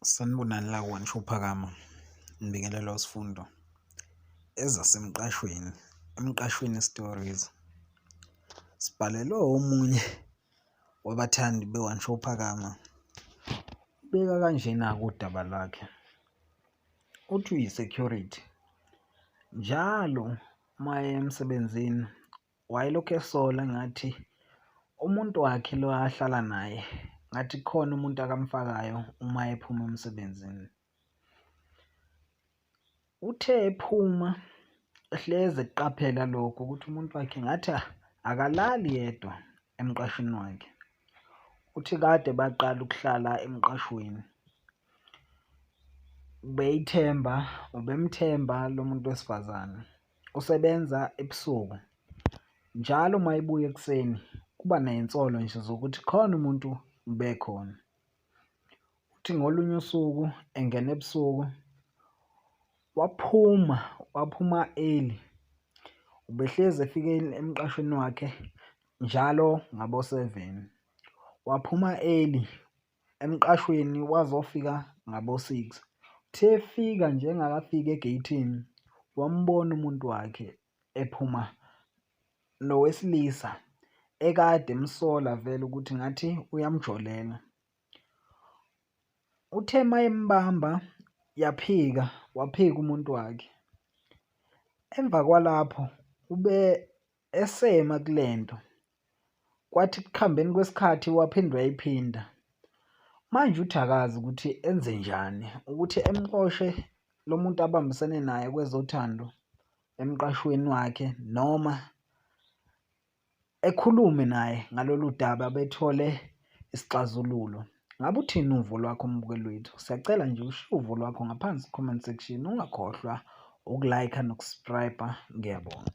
Sanibonani la ku-One Show Phakama, ngibingelela uSifundo. Ezasemqashweni, Emqashweni Stories. Sibhalelwe omunye wabathandi be-One Show Phakama. Ubeka kanjena-ke udaba lwakhe, uthi uyi-security, njalo uma eya emsebenzini wayelokhu esola engathi umuntu wakhe lo ahlala naye ngathi kukhona umuntu akamfakayo uma ephuma emsebenzini. Uthe ephuma ehlezi ekuqaphela lokho ukuthi umuntu wakhe ngathi akalali yedwa emqashweni wakhe. Uthi kade baqala ukuhlala emqashweni, ubeyithemba, ubemthemba lo muntu wesifazane. Usebenza ebusuku, njalo uma ebuya ekuseni kuba ney'nsolo nje zokuthi khona umuntu ubekhona. Uthi ngolunye usuku engena ebusuku waphuma, waphuma early. Ubehlezi efika emqashweni wakhe njalo ngabo-7. Waphuma early emqashweni wazofika ngabo-6. Uthe efika nje engakafiki egeyithini wambona umuntu wakhe ephuma nowesilisa ekade emsola vele ukuthi ngathi uyamjolela. Uthe uma embamba yaphika, waphika umuntu wakhe. Emva kwalapho ube esema kule nto, kwathi ekuhambeni kwesikhathi waphinde wayiphinda. Manje uthi akazi ukuthi enzenjani ukuthi emxoshe lo muntu abambisene naye kwezothando emqashweni wakhe noma ekhulume naye ngalolu daba bethole isixazululo. Ngabe uthini uvo lwakho mbukeli wethu? Siyacela nje ushiye uvo lwakho ngaphansi comment section, ungakhohlwa uku-like noku-subscribe. Ngiyabonga.